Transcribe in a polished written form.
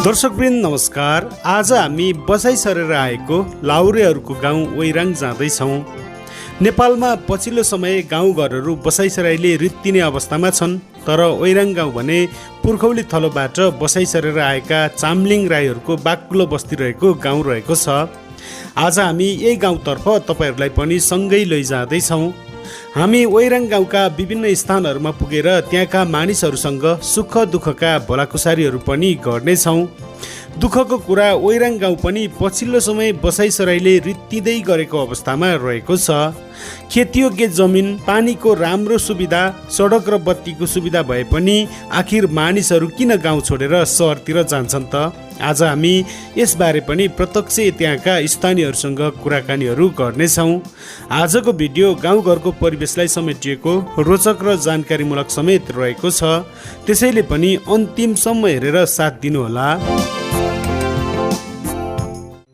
दर्शकवृन्द नमस्कार। आज हामी बसाइ सरेर आएको लाहुरेहरूको गाउँ ओइराङ जाँदैछौँ। नेपालमा पछिल्लो समय गाउँघरहरू बसाइसराईले रित्तिने अवस्थामा छन्, तर ओइराङ गाउँ भने पुर्खौली थलोबाट बसाइ सरेर आएका चामलिङ राईहरूको बाक्लो बस्ती रहेको गाउँ रहेको छ। आज हामी यही गाउँतर्फ तपाईहरूलाई पनि सँगै लैजाँदैछौँ। हामी ओइराङ गाउँका विभिन्न स्थानहरूमा पुगेर त्यहाँका मानिसहरूसँग सुख दुःखका भलाकुसारीहरू पनि गर्नेछौँ। दुःखको कुरा, ओइराङ गाउँ पनि पछिल्लो समय बसाइसराईले रित्तिँदै गरेको अवस्थामा रहेको छ। खेतीयोग्य जमिन, पानीको राम्रो सुविधा, सडक र बत्तीको सुविधा भए पनि आखिर मानिसहरू किन गाउँ छोडेर सहरतिर जान्छन् त? आज हामी यसबारे पनि प्रत्यक्ष त्यहाँका स्थानीयहरूसँग कुराकानीहरू गर्नेछौँ। आजको भिडियो गाउँघरको परिवेशलाई समेटिएको रोचक र जानकारीमूलक समेत रहेको छ, त्यसैले पनि अन्तिमसम्म हेरेर साथ दिनुहोला।